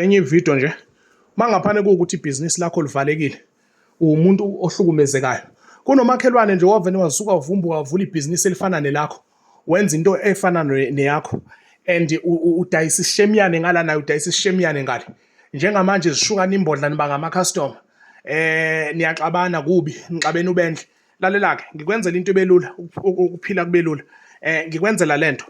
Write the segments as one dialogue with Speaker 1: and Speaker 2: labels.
Speaker 1: Enye ividiyo nje, mangaphane kuwukuthi ibhizinisi lakho livalekile, uwumuntu ohlukumezekayo. Kunomakhelwane nje wavele wasuka wavumbuka wavula ibhizinisi elifana nelakho, wenza into efana neyakho and udayisa isishemiyane ngala naye udayisa isishemiyane ngale. Njengamanje zishukana imbodla nibanga ama-customer. Niyaxabana kubi, nixabene ubendle. Lalela-ke, ngikwenzela into ibelula, ukuphila kubelula. Ngikwenzela lento.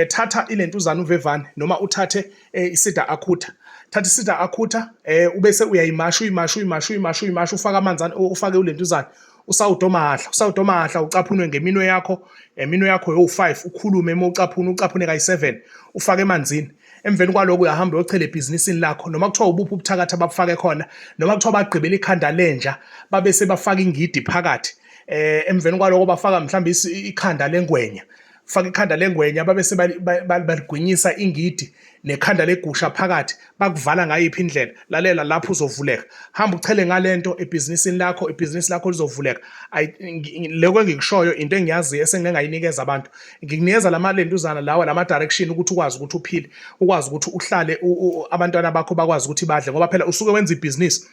Speaker 1: Thatha ilentuzana uvevane noma uthathe isida akhutha. Thatha isida akhutha ubese uyayimasha uyimasha uyimasha uyimasha uyimasha ufake amanzi ufake ulentuzana usawudo mahahla usawudo mahahla ucaphunwe ngeminwe yakho iminwe yakho yowu-5 ukhulume uma ucaphuna ucaphune kayi-7 ufake emanzini emveni kwaloko uyahamba uyochela ebhizinisini lakho noma kuthiwa ubuphi ubuthakathi ababufake khona noma kuthiwa bagqibela ikhanda lenja babe sebafaka ingidi phakathi emveni kwaloko bafaka mhlawumbe ikhanda lengwenya faka ikhanda lengwenya babe sebaligwinyisa ingidi nekhanda legusha phakathi bakuvala ngayiphi indlela lalela lapho uzovuleka hamba uchele ngalento ebhizinisini lakho ibhizinisi lakho lizovuleka lokho engikushoyo into engiyaziyo esengike ngayinikeza abantu ngikunikeza lama lentuzana lawa lama direction ukuthi ukwazi ukuthi uphile ukwazi ukuthi uhlale abantwana bakho bakwazi ukuthi badle ngoba phela usuke wenza ibhizinisi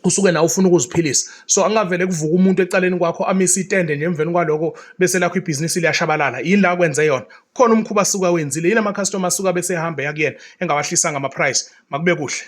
Speaker 1: usuke nawe ufuna ukuziphilisa so angavele kuvuka umuntu ecaleni kwakho amise itende nje emveni kwaloko bese lakho ibhizinisi liyashabalala yini la kwenze yona khona umkhuba asuka wenzile yini ama-customer asuka bese ehambe yakuyena engawahlisanga ama-price makube kuhle.